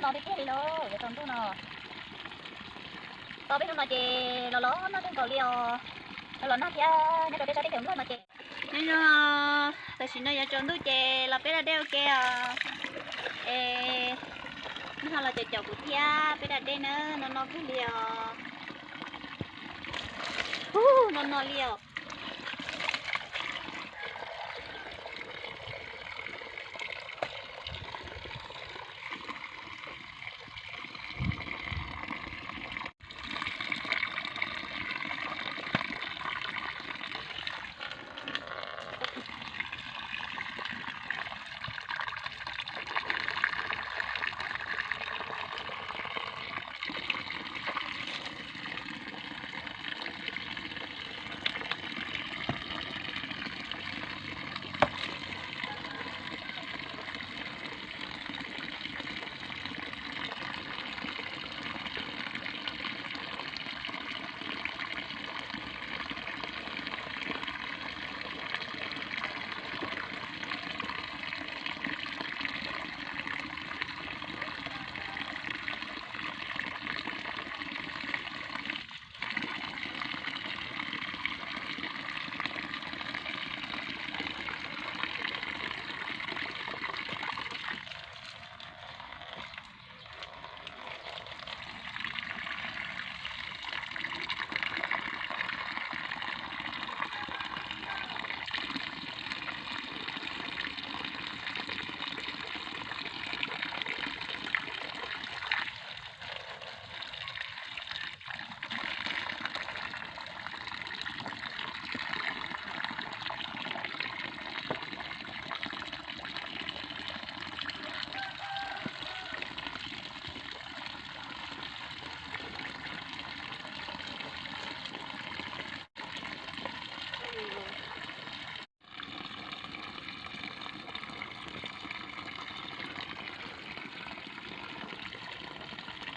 Tos tiag tiag li lauj, yuav tsaus ntuj no. Tos peb hnub no ces los los nag kawg nkaus li os. Los los nag thiab nyob rau peb sab teb chaws Nplog no ces. Nyob zoo, tam sim no yuav tsaus ntuj ces los peb da dej ua ke os. Es nej ho los caum caum kuv thiab peb da dej na, no no kawg li os. Ub, no no li os.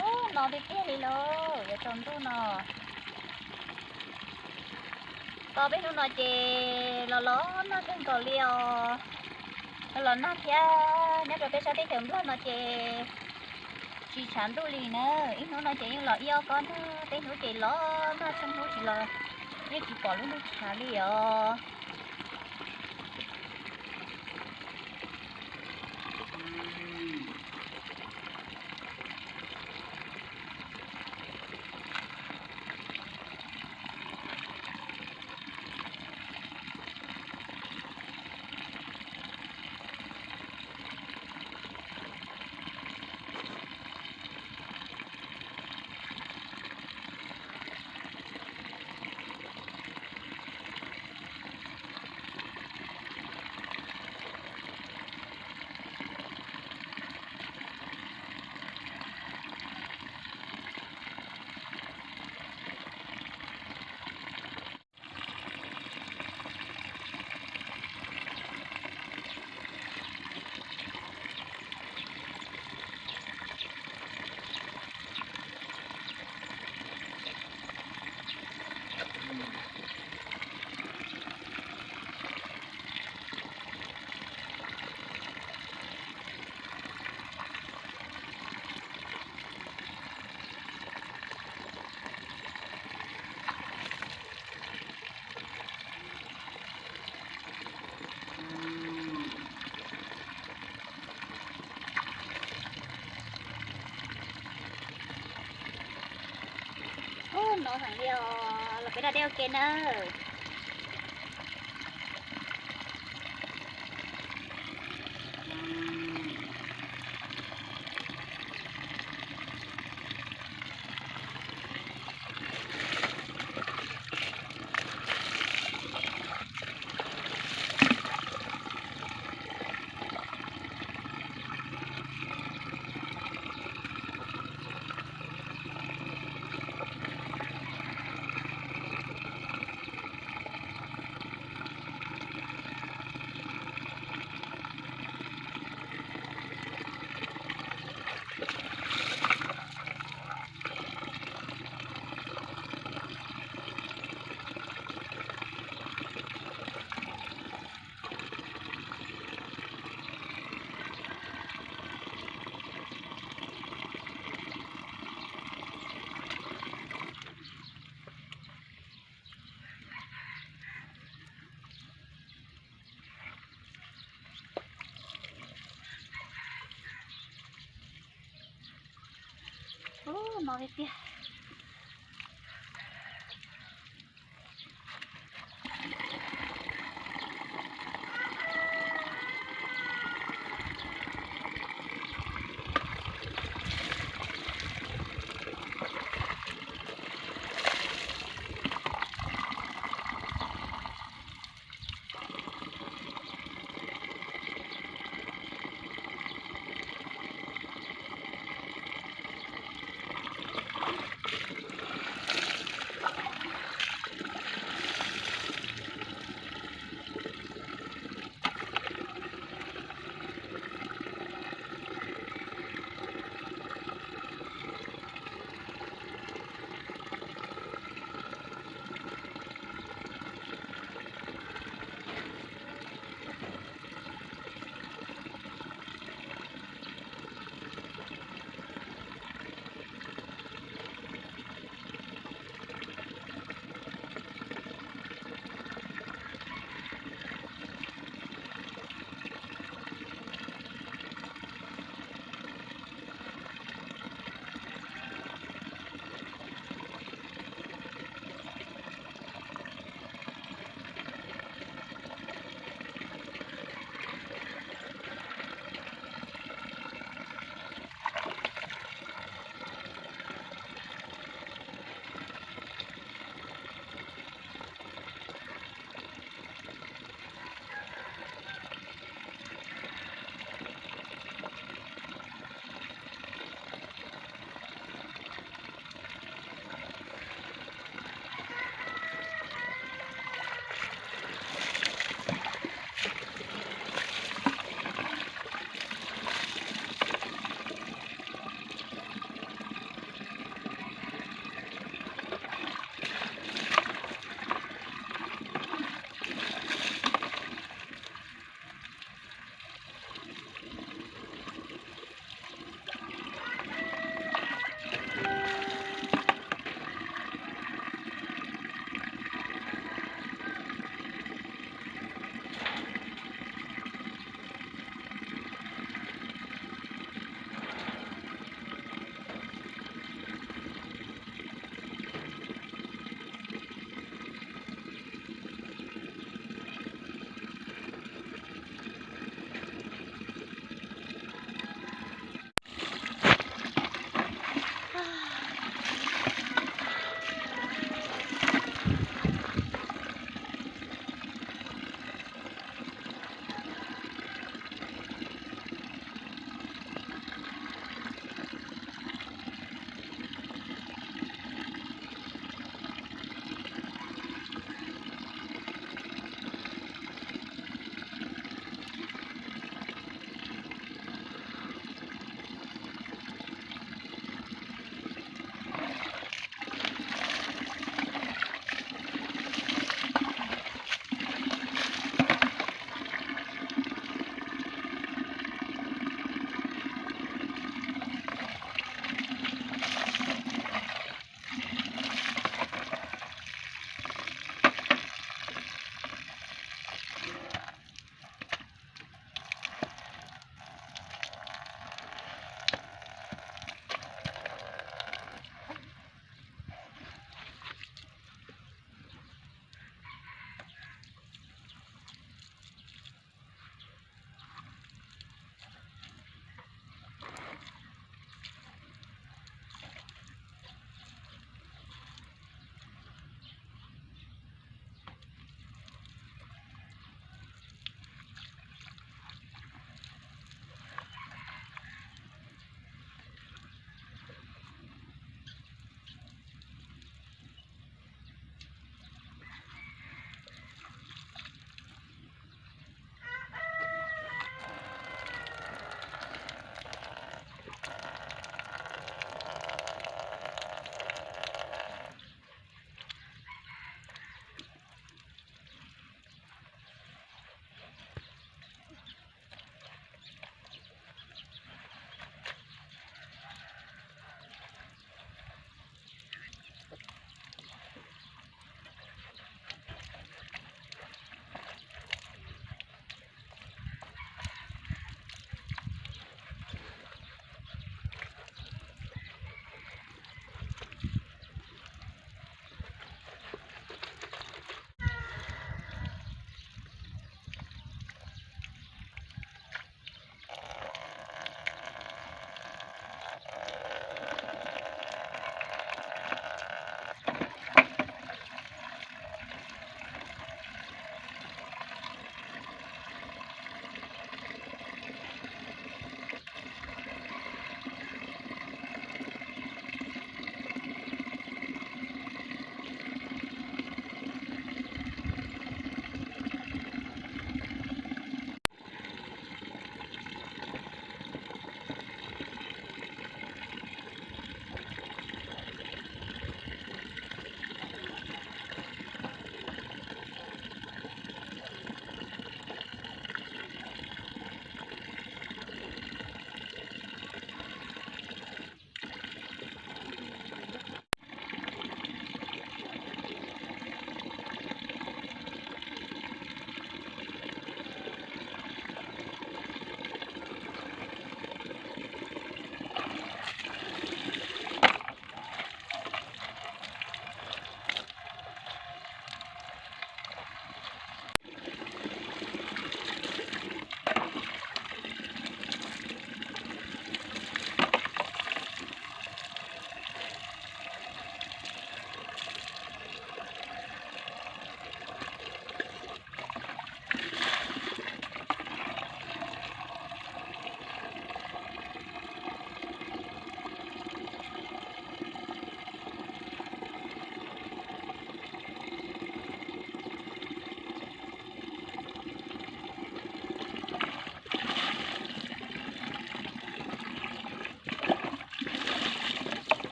Ub, no tiag tiag li lauj, yuav tsaus ntuj no. Tos peb hnub no ces los los nag kawg nkaus li os. Los los nag thiab nyob rau peb sab teb chaws Nplog no ces tsis tshav ntuj li na. Ib hnub no ces yeej los ib ob kob nag, peb hnub ces los nag txhua hnub tsis los, yeej tsis pom lub ntuj tshav li os. Ub, no heev li os, los peb da dej ua ke nawb. no li tiag.